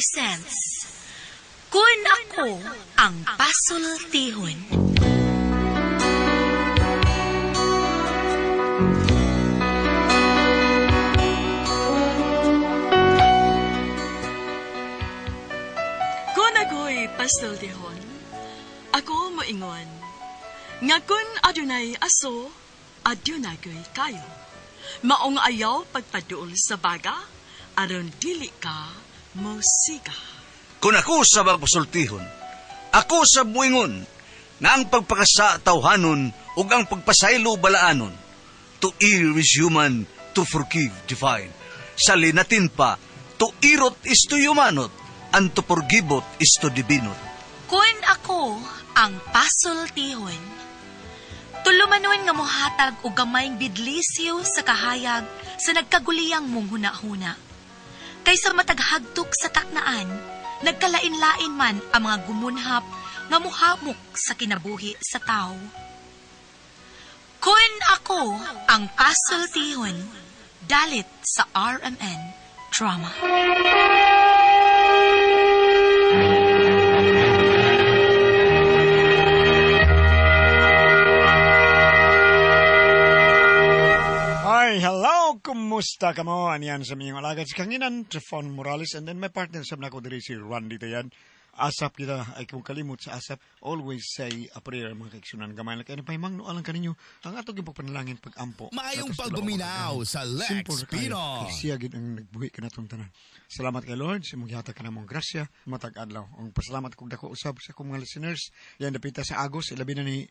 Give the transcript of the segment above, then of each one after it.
presents Kun Ako Ang Pasultihon. Kun ako'y pasultihon, ako moingon, nga kun adunay aso, adunay ko'y kayo. Maong ayaw pagpaduol sa baga, aron dili ka mosiga. Kung ako sa magpasultihon, ako sa buingon, nga ang pagpakasa tawhanon ug ang pagpasaylo balaanon. To err is human, to forgive divine. Sa linatin pa, to irot is to humanot, and to forgivot is to divinot. Kun ako ang pasultihon, tulumanon nga mohatag og gamayng bidlisyo sa kahayag sa nagkaguliyang mong hunahuna. Kaysa mataghagtok sa taknaan, nagkalain-lain man ang mga gumunhap nga muhamok sa kinabuhi sa tao. Kun ako ang pasultihon, dalit sa RMN Drama. Hi, hello! Kumusta ka mo? Aniyan sa miyong alagad si Kanginan, Trifon Morales, and then my partner sa nako diri si Randy Tayan. Asap kita ay kung kalimot sa asap, always say a prayer mga kaiksunan. Gamay lang kayo pahimang alang kaninyo ang atong gipagpanalangin pag-ampo. Maayong Natos pagpaminaw tulawang sa Lex Simple ra kayo. Pino. Kay siya gid ang nagbuhi kanatong tanan. Salamat kay Lord sa imong gihatag kanamong grasya matag adlaw. Ang pasalamat kog dako usab sa akong mga listeners. Yan dapita sa Agos ilabi na ni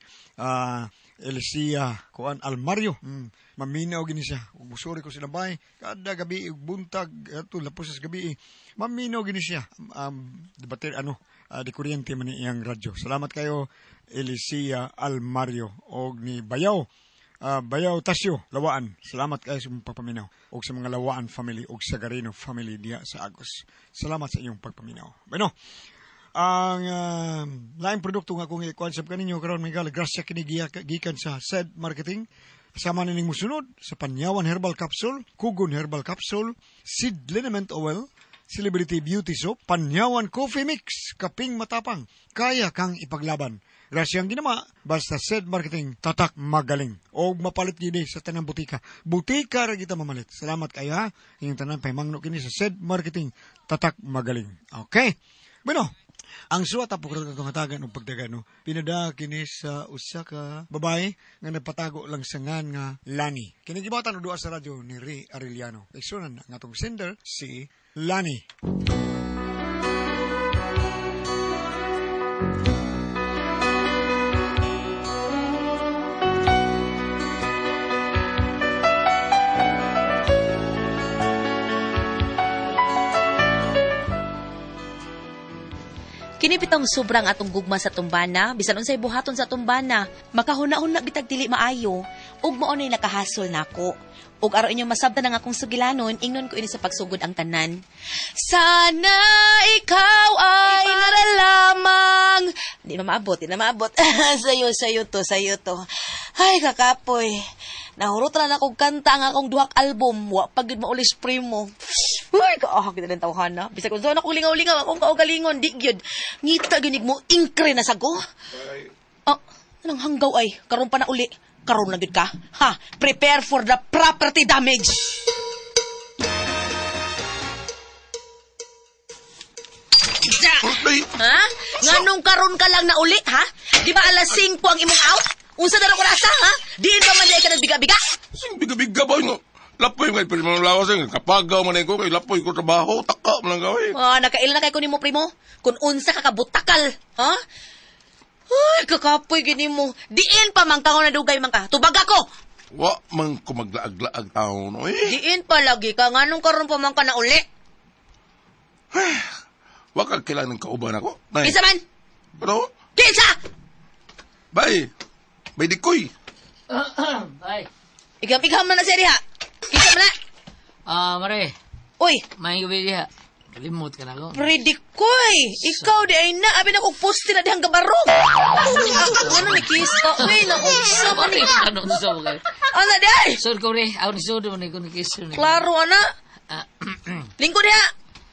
Elisia kuan Almario. Maminaw gini siya. Ug musuri ko sila bay kada gabi ug buntag ato lapos sa gabi. Maminaw gini siya. Debater ano di kuryente man ni iyang radyo. Salamat kayo Elisia Almario og ni Bayaw. Bayaw Tasyo, Lawaan. Salamat kayo sa imong pagpaminaw og sa mga Lawaan family og sa Garino family diha sa Agos. Salamat sa inyong pagpaminaw. Bueno, ang laing produkto nga akong i-concept kaninyo karon may grasya kini gikan sa SED Marketing. Sama nining musunod sa Panyawan Herbal Capsule, Kugon Herbal Capsule, Seed Liniment Oil, Celebrity Beauty Soap, Panyawan Coffee Mix, Kaping Matapang, kaya kang ipaglaban. Grasya ang ginama, basta SED Marketing, tatak magaling. O mapalit gini sa tanang butika. Butika ra kita mamalit. Salamat kayo ha. Inyong tanan pahimangno kini sa SED Marketing, tatak magaling. Okay. Bueno, ang suwat apo karon atong hatagan og pagdagan no. Pinada kini sa usa ka babae nga nagpatago lang sa ngan nga Lani. Kini gibatan og duha sa radyo ni Ray Arellano. Igsunan ang atong sender si Lani. Kini bitong sobrang atong gugma sa tumbana, bisan unsay buhaton sa tumbana, makahuna-huna bitag dili maayo, ug mao nay nakahasol nako. Ug aron inyong masabtan ang akong sugilanon, ingnon ko ini sa pagsugod ang tanan. Sana ikaw ay naralamang. Di na maabot, di na maabot. Sayo, sayo to, sayo to. Ay, kakapoy. Nahurot na akong kanta ang akong duhak album. Wa pa gyud maulis primo. Uy, kaahak kita ng tawhana. Bisag kung saan ako lingaw-lingaw, akong kaugalingon, di gyud. Ngita gyud mo ingkre na sago. Ah, anong hanggaw ay? Karon pa na uli. Karon lang gyud ka. Ha, prepare for the property damage. Ha? Nganong karon ka lang na uli, ha? Di ba alas 5 ang imong out? Unsa na ko nasa, ha? Diin ba man di ka nagbiga-biga? Sing biga-biga ba yun? Lapoy nga, pero mga lawas yun. Kapagaw man ko, kay lapoy ko trabaho, taka man lang gawin. Ah, nakaila na kay ko nimo primo. Kun unsa ka kabutakal, ha? Ay, kakapoy gini mo. Diin pa man ka na dugay man ka. Tubag ako. Wa man ko maglaag-laag tao, no eh. Diin pa lagi ka nganong karon pa man ka na uli. Wa ka kailangan ng kauban ako. Nay. Kinsa man? Pero, Kinsa? bay, bay dikoy. Ay, Igam-igam man na siya diha. Kinsa man na? Mare, Uy, may gabi diha. Kalimot ka na ko. Predikoy! Ikaw di ay na, abi na kong poste na dihang gabarong. Ano ni kiss ka? Uy, naunsa man ni. Ano sa mo kayo? Ano di ay? Sud ko rin, ako ni Sud, ni ko ni kiss. Klaro, ana. Lingkod diha.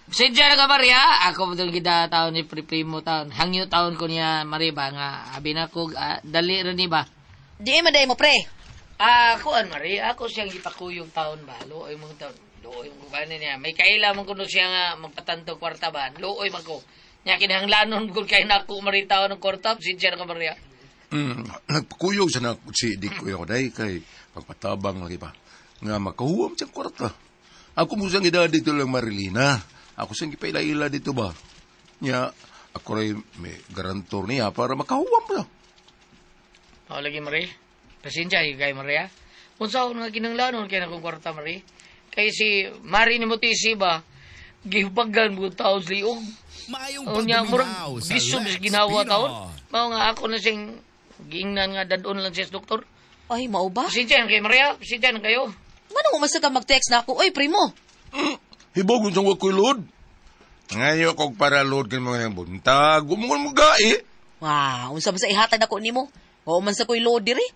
Pasensya na ka, Maria. Ako mo doon kita taon ni Primo taon. Hangyo taon ko niya, Maria ba nga abi na ko dali ra ni ba. Di man day mo pre. Ah, kuan Maria, ako siyang gipakuyog taon ba. Luoy mong taon. Luoy mo kuan niya. May kaila man kuno siya nga magpatanto kwarta ba. Luoy man ko. Nya kinahanglanon ko kay nako Maria taon ng kwarta. Pasensya na ka, Maria. Nagpakuyog sa na si Dikoy ako dahil kay pagpatabang lagi pa. Nga makahuwam siyang kwarta. Ako mo siyang ida dito lang Marilina. Ako siyang gipaila-ila dito ba. Nya, ako rin may garantor niya para makahuwam pa. O lagi Maria. Pasensya kay Maria. Unsa nga kinahanglanon kay nakong kwarta Maria. Kay si Mari ni Mutisi ba gihubagan mo taon sa liog. Maayong O niya, murag pagduminaw sa gisob sa Lex ginawa Pino. taon. Mao nga ako na siyang giingnan nga dadon lang siya sa doktor. Ay, mao ba? Pasensya na kayo, Maria. Pasensya na kayo. Manong umasa ka mag-text na ako? Oy, primo. Hibog yung siyang wakoy load. Ngayon kog para load kay mga buntag. Gumungon mo gai. Wow, unsa man sa ihatag nako nimo? Wa man sa koy load diri.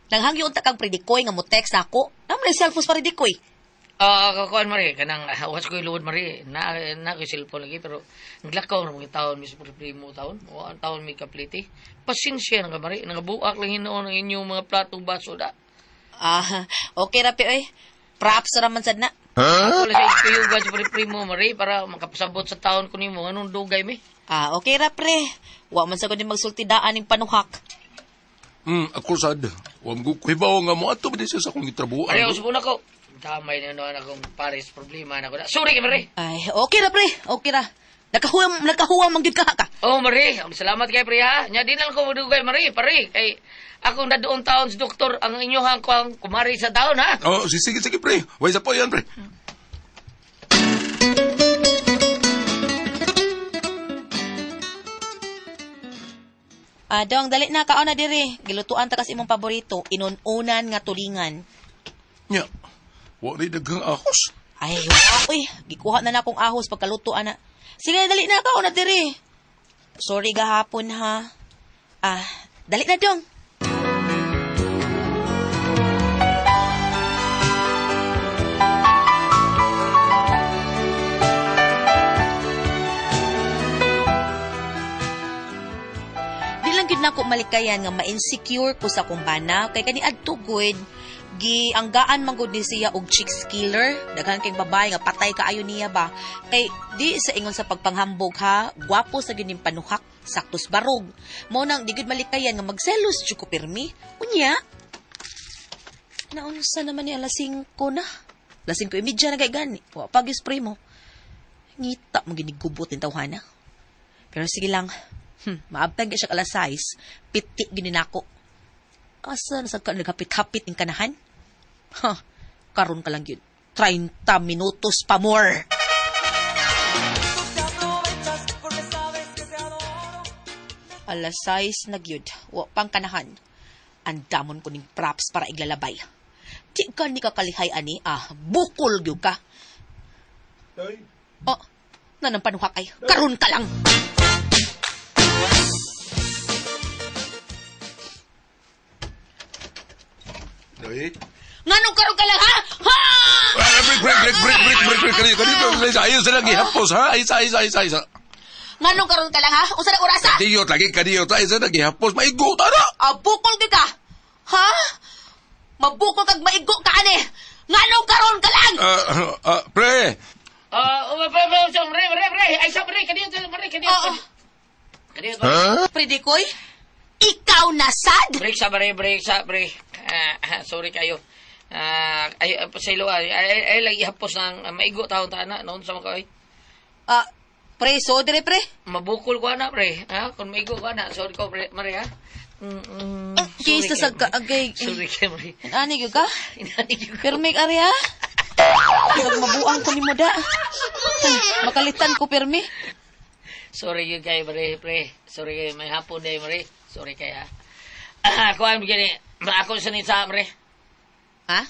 Nanghangyo unta kang predikoy nga mo text nako. Namo na cellphone para dikoy. Ah, kakuan Maria, kanang was ko load Maria. Na na ko cellphone lagi pero naglakaw ra mga taon mis primo taon. O ang taon may kapliti. Pasensya na ka Maria, nagabuak lang hinuon ang inyong mga platong baso da. Ah, okay ra pe oy. Props ra man sad na. Ako lang sa ikuyugan sa primo Maria para makapasabot sa taon ko nimo anong dugay mi. Ah, okay ra pre. Wa man sa ko ni magsulti daan ning panuhak. Ako sad. Wam ko kuhibaw nga mo ato ba di siya sa akong gitrabuhan. Maria, usap na ko. Damay na noon akong pares problema na ko. Sorry kay Maria. Ay, okay ra pre. Okay ra. Nakahuwam nakahuwam man gyud ka ka. Oh, Marie, ang salamat kay pre ha. Nya di na lang ko madugay Marie, pare. Kay akong nadoon taon sa doktor ang inyohang ko ang kumari sa taon ha. Oh, sige, sige, pre. Way sa po yan, pre. Ah, dong dali na kaon na diri. Gilutuan ta kasi imong paborito, inununan nga tulingan. Nya, wa ni daghang ahos. Ay, wa oy, gikuha na na akong ahos pagkaluto ana. Sige, dali na kaon na diri. Sorry gahapon ha. Ah, dali na dong. Di lang gyud nako malikayan nga ma-insecure ko sa akong bana kay kaniadto gud gianggaan man gud ni siya og chicks killer, daghan kay babae nga patay kaayo niya ba, kay di sa ingon sa pagpanghambog ha, gwapo sa gyud ning panuhak, saktos barog, mao nang di gyud malikayan nga magselos jud ko pirmi. Unya naunsa naman ni alas 5 na, alas 5:30 na kay gani, wa pa gyud spray mo, ngita mo ginigubot ning tawhana. Pero sige lang. Maabtang siya alas 6, piti gini nako. Asa na sa ka naghapit-hapit ning kanahan? Ha, karon ka lang yun. 30 minutos pa more. Alas 6 na gyud. Wa pang kanahan. Andamon ko ning props para iglalabay. Di ka ni kakalihay ani, ah, bukol gyud ka. Oh, nanang panuhak ay. Karon ka lang. Day. Nganong karon ka lang, ha? Ha! Ah, break, break, break, break, break, break, break. Kani, kani, kani, ayos na lagi hapos, ha? Ayos, ayos, ayos, ayos. Nganong karon ka lang, ha? Unsa na orasa? Kadiyot lagi, kadiyot. Ayos na lagi hapos. Maigo ta na! Ah, bukol gyud ka. Ha? Mabukol kag maigo ka ani. Nganong karon ka lang? Pre! Ah, oh, pre, pre, pre, pre, pre, pre. Ay, sa pre, kadiyot, pre, kadiyot. Oo. Kadiyot. Ha? Predikoy, ikaw na sad. Break sa pre, break sa pre. Ah, sorry kayo. Ah, ay pasaylo ay ay, ay lang ihapos ng maigo taon ta na noon sa mga ay. Ah, pre, so dire pre. Mabukol ko ana pre. Ha, kung maigo ko ana, sorry ko pre, Maria. Ah, Sorry case na kayo, sad ka, Mare. agay. Sorry kayo, Mare. Ani gyud ka? Inani gyud ko. Pero may ari ha. Pag mabuang ko nimo da. Ay, makalitan ko pirmi. Sorry gyud kayo, Mare, pre. Sorry kayo, may hapon day, Mare. Sorry kayo, ha. Ah, kuan gini. Ako sa nisa, Mare. Ha?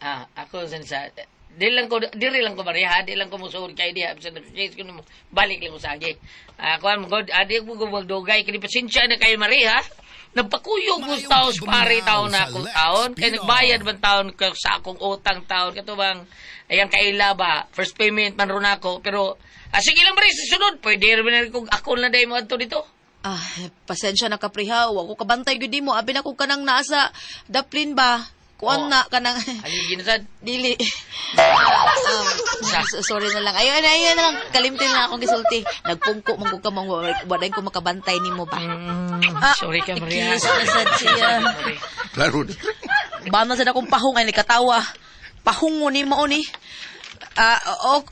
Ah, ako sa nisa. Di lang ko, diri lang ko, Mare, ha. Di lang ko musuod kayo diha. Sa case ko nimo, balik lang ko sa agi. Ah, kuan mo, God, adi ko magdugay. Kini pasensya na kayo, Mare, ha. Nagpakuyog ko sa taos pare taon na akong taon. Kaya nagbayad man taon ko sa akong utang taon. Kato bang, ayan kaila ba, first payment man ron ako. Pero, sige lang Mari, sa sunod, pwede rin na kung ako na dahil mo adto dito. Ah, pasensya na ka pre ha. Wa ko kabantay gyud nimo. Abi na ko kanang nasa daplin ba? Kuan Oh. na kanang Haligi na sad. dili. Sorry na lang. Ayun, ayun na lang. Kalimtin na akong gisulti. Nagpungko man ko ka mong wa ko makabantay nimo ba. Sorry ka, Maria. Kiss na sad siya. Sorry. Klaro. Bana sad akong pahong ay nakatawa. Pahong mo ni mao ni. Ah,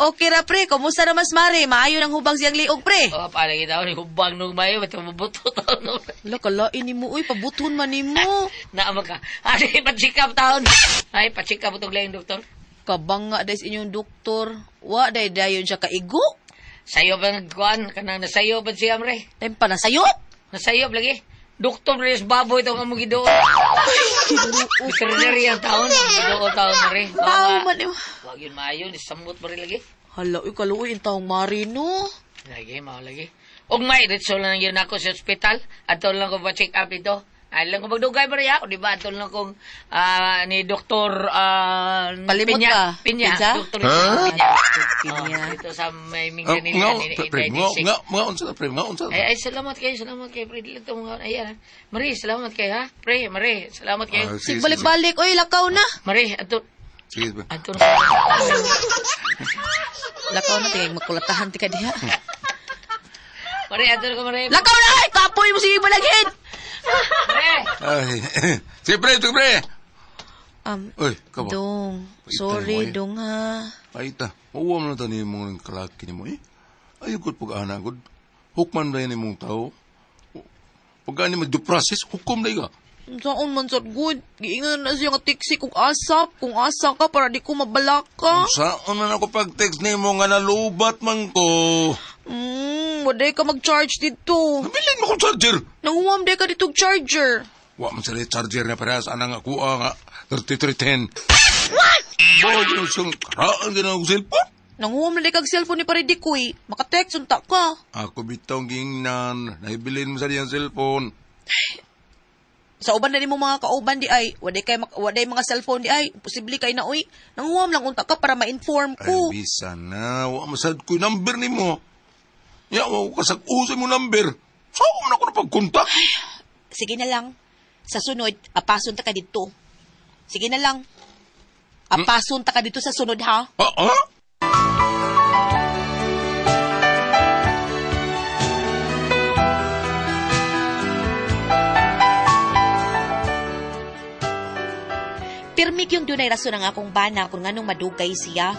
okay ra pre, kumusta na mas mare? Maayo nang hubang siyang liog pre. Oh, palagi taon, hubang nung mayo, ba't mabuto taon no? Ala kalain nimo uy, pabuton man nimo. Naama ka. Ay, pa-check up taon. Ay, pa-check up itong laing doktor. Kabang nga day sa inyong doktor. Wa day dayon siya kaigo. Sayo ba nagkuhan? Kanang nasayo ba siya, mre? Time pa na sayop. Nasayop lagi. Doktor Reyes Baboy itong among gidoon. Veterinary ang taon. Gidoon taon, mare. Tao man nimo. Wag yun maayo. Nisamot mare lagi. Hala, uy, kaluoy yung taong mari, no? Lagi, mao lagi. Og may, ditso lang yun ako sa ospital. Ato lang ko pa-check up dito. Ay lang ko magdugay ba ako, di ba? Ato lang kong ni Doktor Palimot Pinya. ka. Pinya. Pinsa? Doktor Pinya. Pinya. Oh, dito sa may Ah, Minganilla. Nga, pre, nga, nga, nga, unsa ta, pre, nga, unsa ta. Ay, ay, salamat kayo, salamat kayo, pre. Dili to mga, ayan, ha. Marie, salamat kayo, ha? Pre, Marie, salamat kayo. Ah, Sig sige, sige, balik-balik, uy, lakaw na. Marie, ato, sige, pre. ato na. Lakaw na, tingay makulatahan ti ka diha. Marie, ato na ko, Marie. Lakaw na, ay, kapoy mo, sige balaghin. Marie! Ay, sige, pre, sige, pre. Uy, kabo. Dong, Paita sorry, mo, eh. dong, ha. Paita, mauwa mo na tani mong kalaki ni mo, eh. Ayaw ko pag-ana, gud. Hukman na yan imong tao. Pag ani mo due process, hukom na ka. Saan man sad good? Giingan na siya nga tiksi kung asap, kung asa ka para di ko mabalaka. Saan man ako pag-text nimo nga nalubat man ko? Waday ka mag-charge dito. Nabilin mo kong charger. Nanguwam day ka dito og charger. Wa man sila charger na parehas anang ako nga 3310. What? Boy, yun siyang karaan ka na akong cellphone. Nanguwam na day kag cellphone ni pare di koy. Maka-text unta ka. Ako bitong gingnan, naibilin mo sa diyang cellphone. Sa uban na nimo mga kauban di ay, waday kay waday mga cellphone di ay, imposible kay na oy. Nanguwam lang unta ka para ma-inform Ay, ko. bisa na. Wa masad ko yung number ni mo. Ya, wa ko kasag-usay mo number. Saan man ako napag-contact? Sige na lang. Sa sunod, apason ta ka dito. Sige na lang. Apason ta ka dito sa sunod ha. Ah, ah? Pirmig yung dunay rason ang akong bana kung nganong madugay siya.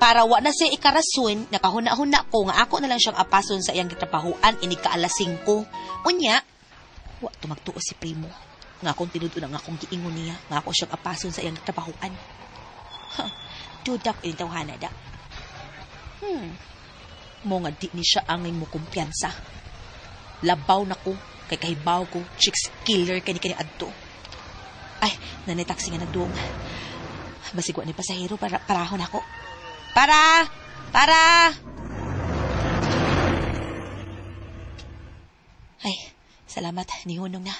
Para wa na siya ikarason, nakahuna-huna ko nga ako na lang siyang apason sa iyang gitrabahuan inig kaalas 5. Unya, wa tumagtuo si primo. Nga akong tinud-on ang akong giingon niya, nga ako siyang apason sa iyang gitrabahuan. Ha, dudak ini tawhana da. Mo nga di ni siya angay mo kumpiyansa. Labaw na ko, kay kahibaw ko, chicks killer kani kani adto. Ay, nanay taxi nga nagduong. Basigwa ni pasahero para parahon ako. Para! Para! Ay, salamat. Nihunong na.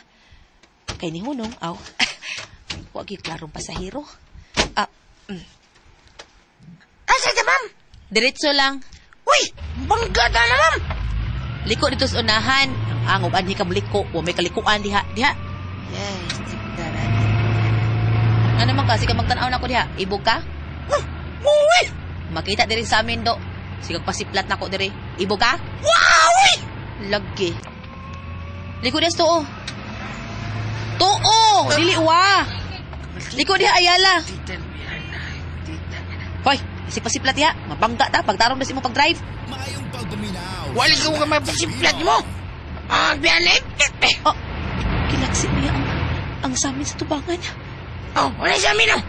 Kay nihunong, aw. Wag yung klarong pasahero. Ah, Asa ta, ma'am? Diretso lang. Uy, bangga ta na, ma'am. Liko dito sa unahan. Ang angob anhi ka muliko. Wa may kalikuan diha. Diha. Yes, Ano man ka? Sige magtan-aw na ko diha. Ibog ka? Uy! Makita diri sa amin do. Sige pasiplat na ko diri. Ibog ka? Wow! Lagi. Liko des tuo. Tuo! Dili wa. Liko diha ayala. Hoy, isip pasiplat diha. Mabangga ta pagtarong das imo pag-drive. Wala ka ka mapasiplat mo. Ah, biyanin. Oh, kilaksi niya ang samin sa tubangan. Oh, wala sa amin, oh.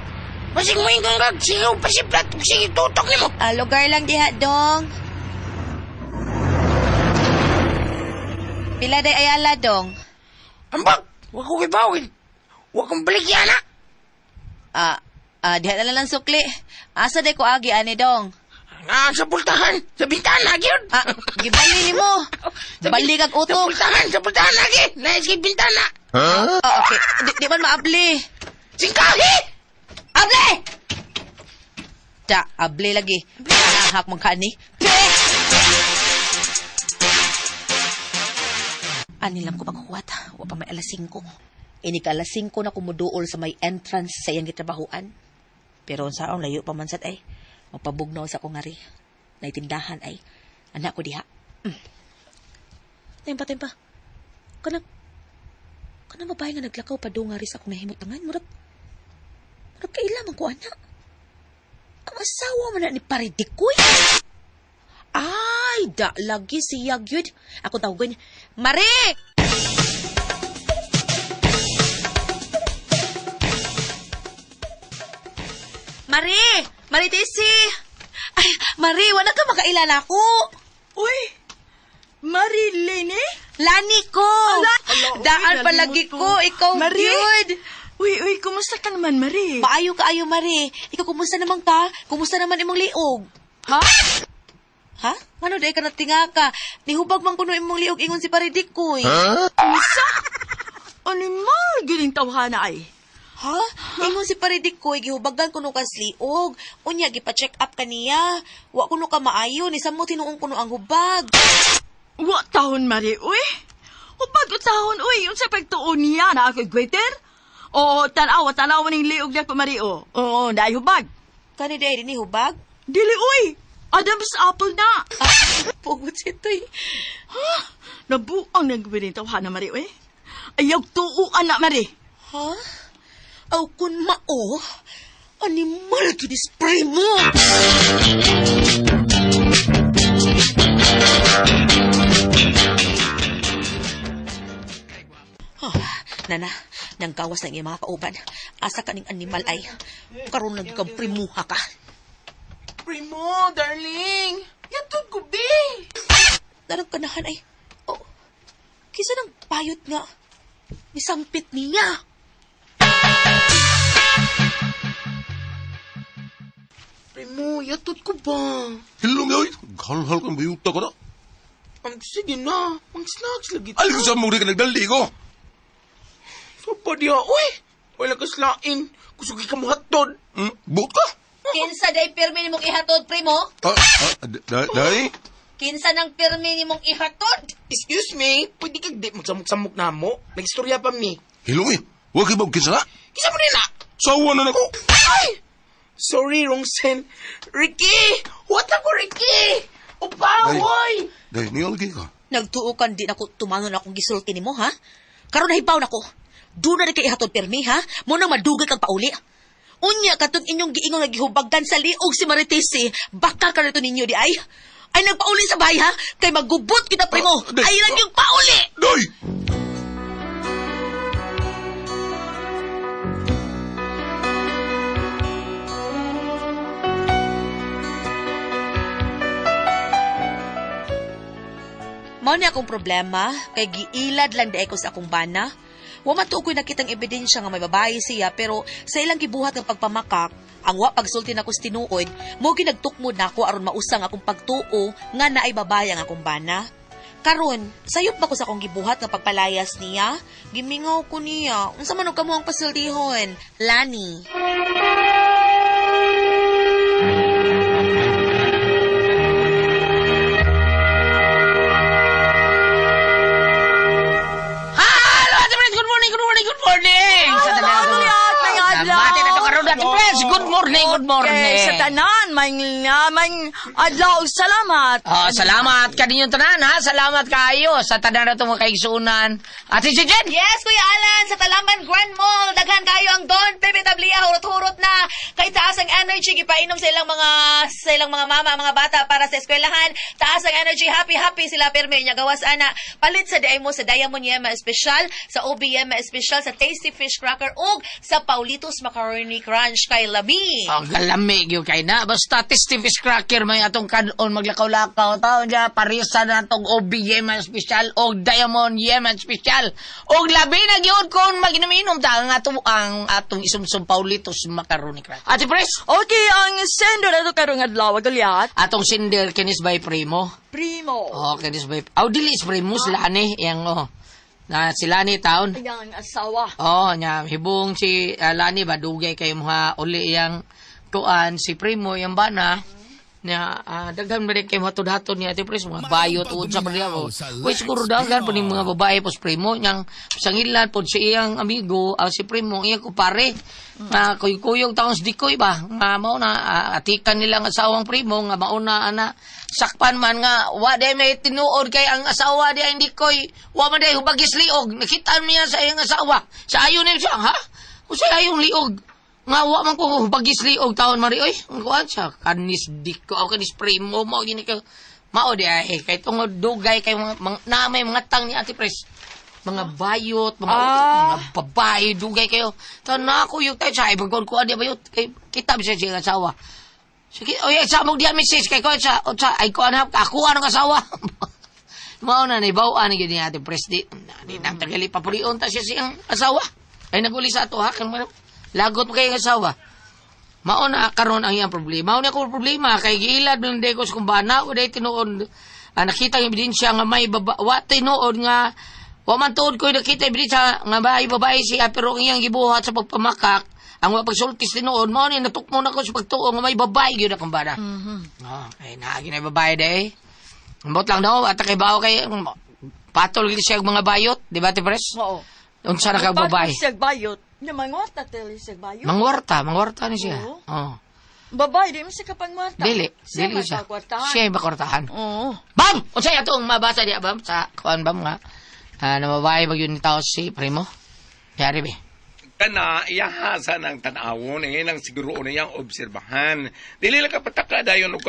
Basig mo yung kang sige pasiplat, sige tutok nimo. Ah, lugar lang diha dong. Pila day ayala dong. Ambag, wag ko gibawin. Wag kong baligyan, ha. Ah, diha na lang sukli. Asa day ko agi ani dong? Ah, sa pultahan, sa bintana, gyud. Ah, gibali nimo. Sa Bali kag Sa utok. pultahan, sa pultahan lagi. Nais kay bintana. Huh? Okay. Di man maabli. Singkahi! Abli! Da, abli lagi. Nahak man ka ni. Ani lang ko paghuwat. Wa pa may 5:00. Ini ka 5:00 na kumuduol sa may entrance sa iyang gitrabahuan. Pero unsaon layo pa man sad ay. Magpabugnaw sa akong ngari. Naitindahan ay. Anak ko diha. Tempa, tempa. Kanang babae nga naglakaw pa do ngari sa akong nahimutangan. Murag kaila man ko, anak. Ang asawa man na ni Paridikoy. Ay, da lagi siya gyud. Ako tawagon, Mari! Mari! Mari Tesi! Ay, Mari, wala ka makaila na ako. Uy! Marilene? Lani ko! Ala, Daan uy, palagi nalimot ko, ikaw Mari? gyud. Uy, uy, kumusta ka naman, Mari? Maayo ka ayo, Mari. Ikaw, kumusta naman ka? Kumusta naman imong liog? Ha? Ha? Ano, dahil ka natinga ka? Nihubag man kuno imong liog ingon si Paridikoy. Unsa? Animal, giling tawhana ay. Ha? Ingon si Paridikoy, gihubagan kuno ka liog. Unya, gipa-check up ka niya. Wa kuno ka maayo, ni samo tinuong kuno ang hubag. Wa taon, Mari, uy. Hubag o taon, uy. Unsa pagtuon niya na ako'y gweter? Oo, tanawa, tanawa ning liog na ko, Mari, o. Oo, naay hubag. Kani dahil ni hubag? Dili, uy. Adam's apple na. Pugot si Toy. Ha? Nabuang nagwiring tawhana, Mari, uy. Ayaw tuuan na, Mari. Ha? Aw kun mao, animal gyud spray mo. Oh, nana, nang gawas na iyong mga kauban. Asa ka ning animal ay karon lang kang primuha ka. Primo, darling! Yatod ko, be! Darang kanahan ay, oh, kisa nang payot nga, nisampit niya. Primo, yatod ko ba? Hilong yoy, halhal kang biyuta ko na. Sige na, mang snacks lagi. Alin ko sa mong ka nagdali ko. So pa diha, uy! Wala ka slain. Kusugi ka mo hatod. Buot ka? Kinsa day pirmi nimong ihatod, primo? Day? Kinsa nang pirmi nimong ihatod? Excuse me, pwede kag di magsamok-samok na mo? Nagistorya pa mi. Hilong eh, huwag ibang kinsa na. Kisa mo rin na! Sawa na nako. Ay! Sorry, wrong send. Ricky! What ako, Ricky? Upa, hoy! Day, niyalagi ka. Nagtuo kan di nako tumanon akong gisulti nimo, ha? Karon nahibaw nako. Doon na rin kay ihatod pirmi, ha? Munang madugay kang pauli. Unya katong inyong giingong nagihubagan sa liog si Maritesi, baka ka nito ninyo di ay. Ay nagpauli sa bahay, ha? Kay magubot kita, primo. Ay lang yung pauli! Day! Mao ni akong problema, kay giilad lang di ko sa akong bana. Wa man tuoy ko'y nakitang ebidensya nga may babae siya, pero sa ilang gibuhat ng pagpamakak, ang wa pagsulti nako sa tinuod, mo ginagtukmod nako aron mausang akong pagtuo nga naay babae ang akong bana. Karon, sayop ba ko sa akong gibuhat nga pagpalayas niya? Gimingaw ko niya. Unsa man og kamo ang pasultihon? Lani. Good morning! Sa tanan. Adlaw. Mati na to karon Ate Pres. Good morning, good morning. Okay, sa tanan, may adlaw, salamat. Oh, salamat kaninyong tanan ha. Salamat kaayo sa tanan na itong mga kaigsunan. Ate si Jen! Yes, Kuya Alan, sa Talaman Grand Mall, daghan kayo ang Don Pepe Tablia, hurot-hurot na. Kay taas ang energy gipainom sa ilang mga mama, mga bata para sa eskwelahan. Taas ang energy, happy happy sila pirmi nya gawas ana. Palit sa diay mo sa Diamond Yema Special, sa OB Yema Special, sa Tasty Fish Cracker ug sa Paulitos Macaroni Crunch kay Lami. Oh, galamig yung kay na. Basta Tasty Fish Cracker may atong kanon maglakaw-lakaw. Taon niya, parisa na atong OB Yema Special o Diamond Yema Special. O labi na gyud kung maginom-inom ta ang atong isumsum Paulitos Macaroni Crunch. Ate Pres! Okay, ang sender ato karong adlaw, Goliath. Atong sender kinis by Primo. Primo. Oh, kinis by... Aw, dili is Primo sila ni. Yang, oh. Na si Lani taon. Iyang asawa. Oh, nya hibong si Lani ba dugay kay mga uli iyang kuan si Primo iyang bana. Nya daghan ba kay hatod-hatod ni Ate Pres mga bayot uod sa pagdiya. Uy, siguro daghan po ning mga babae pos Primo nyang sangilan pod si iyang amigo si Primo iyang kupare. Nga kuy-kuyog taon sa dikoy ba nga mao na atikan nila ang asawang Primo nga mao na ana sakpan man nga wa day may tinuod kay ang asawa di ang dikoy wa man day hubagis liog nakita niya sa iyang asawa sa ayon niya siya ha usay ayong liog nga wa man ko hubagis liog taon mari oy ang kuan siya kanis diko aw kanis Primo mao gini ka mao di ay kay tungod dugay kay mga na may mga tang ni Ate Pres mga bayot, mga mga babae, dugay kayo. Taon na ako yung tayo sa ibang ko ani bayot kay kita bisa siya asawa. Sige, oy, sa mong diya misis kay ko sa ay ko anak ako anong asawa. Mao na ni bawaan ni gyud ni Ate Pres di nang tagali papurion ta siya siyang asawa. Ay naguli sa ato ha kan lagot pa kay ang asawa. Mao na karon ang iyang problema. Mao na ako problema kay giilad lang day ko sa kumbana o day tinuod nakita ang ebidensya nga may baba wa tinuod nga wa man tuod ko nakita ebidensya nga may babae siya pero ang iyang gibuhat sa pagpamakak ang wa pagsultis tinuod mao ni natukmo na ko sa pagtuo nga may babae gyud akong bana. Oh, ay naagi na babae day. Ambot lang daw at kay bawo kay patol gyud siya og mga bayot, di ba Ate Pres? Oo. Unsa na ka babae? Siya bayot. Nya mangwarta teli siya bayot. Mangwarta ni siya. Oo. Oh. Babae di man siya kapangwarta. Dili, Siya dili siya. magkakwartahan. Siya makwartahan. Oo. Bam! Unsay atong mabasa diya bam sa kuan bam nga na babae ba yun ni tao si Primo? Yari be. Kana iyahasan ang tan-awon eh nang siguro niyang obserbahan. Dili lang ka pataka dayon og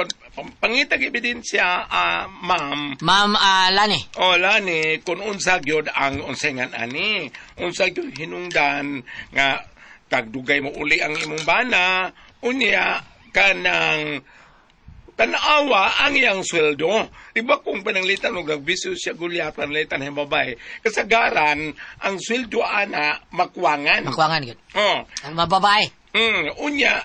pangitag ebidensya ma'am. Ma'am Lani. O Lani kun unsa gyud ang unsengan ani, unsa gyud hinungdan nga tagdugay mo uli ang imong bana, unya kanang tanawa ang iyang sweldo. Di ba kung pananglitan og nagbisyo siya gulyat, pananglitan ang babae, kasagaran, ang sweldo ana makwangan. Makwangan gyud. Oh. Ang mababae. Unya,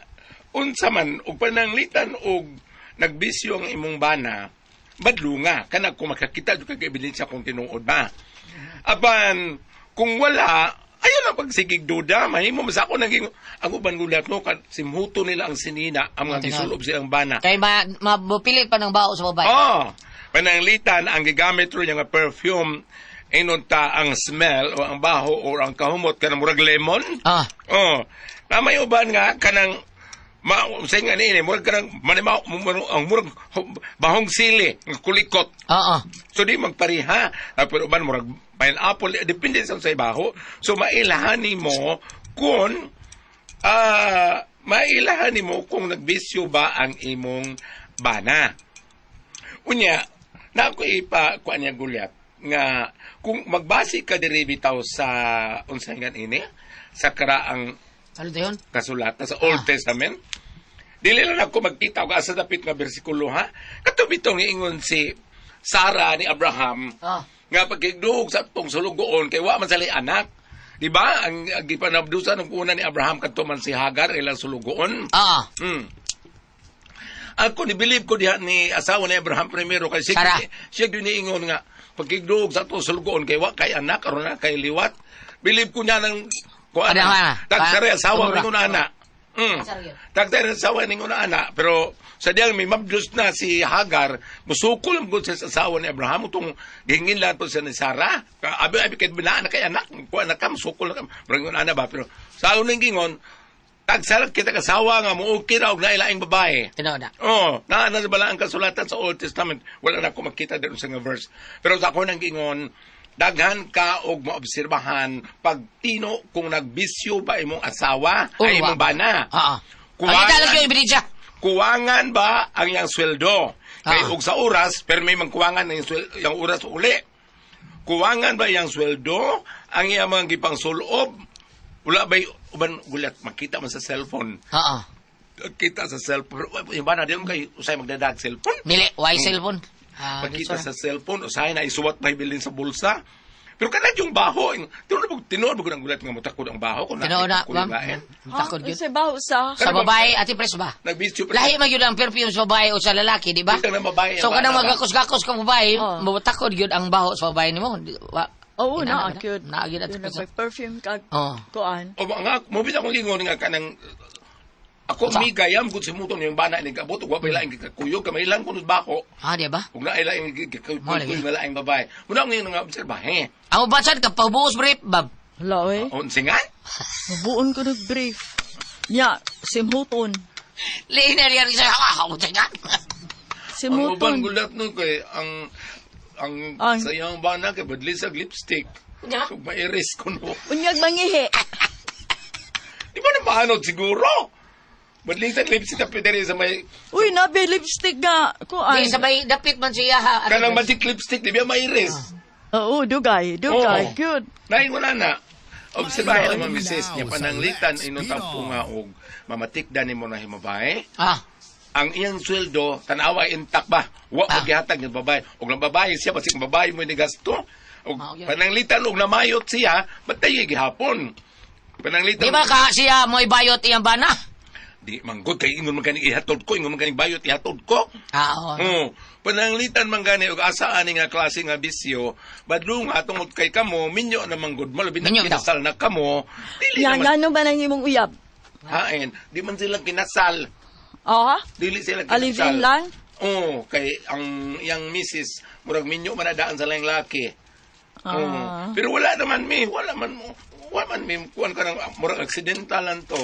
unsa man og pananglitan og nagbisyo ang imong bana, badlunga kana kung makakita jud kag ebidensya kung tinuod ba. Apan kung wala, ayaw lang pagsigig duda, mahimo mas ako naging ang uban gulat no kan simhuto nila ang sinina ang mga gisulob silang bana. Kay mapilit pa ng bao sa babae. Oh, pananglitan ang gigamit ro niya nga perfume inunta ang smell o ang baho o ang kahumot kanang murag lemon. Ah. Oh, na may uban nga kanang sa nga niini murag kanang manima ang murag bahong sili nga kulikot. Oo. So di magpariha. Pero uban murag pineapple depende sa baho. So mailahan nimo kung nagbisyo ba ang imong bana. Unya, na ako ipa kuan niya gulyat nga kung magbase ka diri bitaw sa unsay nga ini sa karaang kasulatan sa Old Testament. Dili lang ako magkita og asa dapit nga bersikulo ha. Kato bitong ingon si Sarah ni Abraham nga pagkigduog sa atong sulugoon kay wa man sila anak. Di ba? Ang gipanabdusan ng una ni Abraham kadto man si Hagar ilang sulugoon. Ako ni believe ko diha ni asawa ni Abraham primero kay siya siya gyud niingon nga pagkigduog sa atong sulugoon kay wa kay anak aron na kay liwat. Believe ko niya nang kuan. Tagsare asawa ningon ana. Tagsare asawa ningon ana pero sa diyang may mabdus na si Hagar, musukol ang gud sa asawa ni Abraham utong gihingin lang po siya ni Sarah. Abi abi kay binaan na kay anak, kuan na ka musukol na ka. Murag ana ba pero sa unang gingon tagsara kita kasawa nga muukir og nailaing babae. Tinuod na. Oh, naa na bala ang kasulatan sa Old Testament. Wala na ako makita dito sa nga verse. Pero sa ako nang gingon, daghan ka og maobserbahan pag tino kung nagbisyo ba imong asawa ay imong bana. Oo. Kuwangan, yung ebidensya. Kuwangan ba ang iyang sweldo? Kay og sa oras, pero may mangkuwangan ang iyang oras uli. Kuwangan ba iyang sweldo? Ang iyang mga gipangsulob? Wala ba'y uban gulat makita man sa cellphone. Oo. Kita sa cellphone. Yung bana, di mo kayo usay magdadag cellphone. Dili, why cellphone? Makita sa cellphone, usahay na isuwat pa ibilin sa bulsa. Pero kanang yung baho, tinuod ba ko ng gulat nga mutakod ang baho? Tinuod na, ma'am. Mutakod yun. Sa baho sa... Sa babae, Ate Pres ba? Nagbisyo. Lahi man yun ang perfume sa babae o sa lalaki, di ba? Bitang ng babae. So kanang magakos-gakos ka babae, mutakod yun ang baho sa babae nimo. Oo, Inana na, ba cute. Naa gyud at Yun, sa nagpa-perfume kag Oo. kuan. O ba nga, mo bitaw akong ingon nga kanang ako migayam gud simuton yung bana ni kabot ug wa bay laing gikakuyog kamay lang kuno bako. Ah, di ba? Ug naay laing Mo lagi. gikakuyog nga laing babae. Muna ang ngayon nga obserbahe. Ang ubatsan ka pabuos brief, bab. Hala, oy. Unsa nga? Mabuon ko nag-brief. Nya, simhuton. Lina riyan sa ah, unsa nga? Ang uban Simhuton. gulat no kay ang Ang- sa iyang bana kay badli sa lipstick. Nya? Ug mairis kuno. Unyag mangihi. Di ba na maanod siguro? Badli sa lipstick na pwede rin sa may Uy, nabi lipstick nga. Kuan. Di sabay dapit man siya ha. Ate kanang Pres. magic lipstick di ba mairis? Oo, dugay. Dugay. Oo. Good. Naingon wala na. Obserbahe naman misis niya pananglitan inong tampo nga og mamatikdan nimo na himabae. Ah, Ang iyang sweldo tanawa intak ba? Wa maggihatag ng babae. Og ang babae siya basig ang babae mo ni gasto. Og Ah, okay. pananglitan og namayot siya, batay gihapon. Pananglitan di ba ka siya mo ibayot iyang bana? Di manggod kay ingon man kaning ihatod ko, ingon man kaning bayot ihatod ko. Ah, oo. Oo. Pananglitan man gani og asa ani nga klase nga bisyo, badlong tungod kay kamo minyo na manggod mo labi na Minyo bitaw. kinasal na kamo. Dili Nya, naman ngano ba nang imong uyab? hain, di man sila kinasal. Ah, Dili sila kinasal. Alivin lang? Oo, kay ang iyang misis murag minyo man na daan sa laing laki. Oo. Ah. Pero wala naman mi, wala man mo. Wala man mi kuan ka ng murag accidental lang to.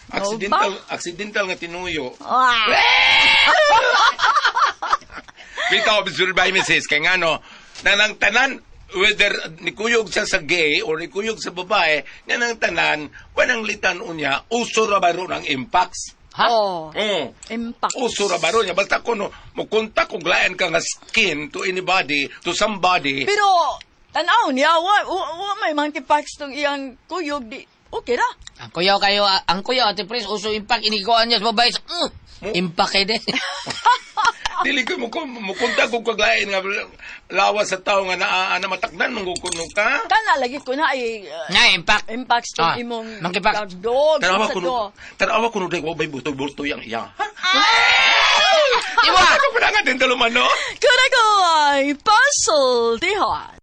Accidental, accidental nga tinuyo. Ah. Bitaw observe misis kay ngano nanang tanan whether nikuyog siya sa gay or nikuyog sa babae nga tanan wanang litan unya uso ra ba ron ang impacts. Ha? Oh. Oo. Impact. Uso ra ba ron niya basta kuno mo kontak og lain ka nga skin to anybody to somebody. Pero, tanaw niya, wa may monkeypox tong iyang kuyog di. Okay ra. Ang kuyaw kayo, ang kuyaw Ate Pres, uso impact iniguan niya sa babae. Impact kay din. Dili ko mo mo kontak og kaglain nga lawas sa tao nga naa na matakdan man gud kuno ka. Kana lagi ko na ay Na impact. impacts tong Ah, imong monkeypox. dog. Tanawa sa kuno. do. Tanawa kuno dai wa bay butoy-butoy ang iya. Ha? Iwa! Ako pa nga din talumano. Kada ko ay puzzle dihan.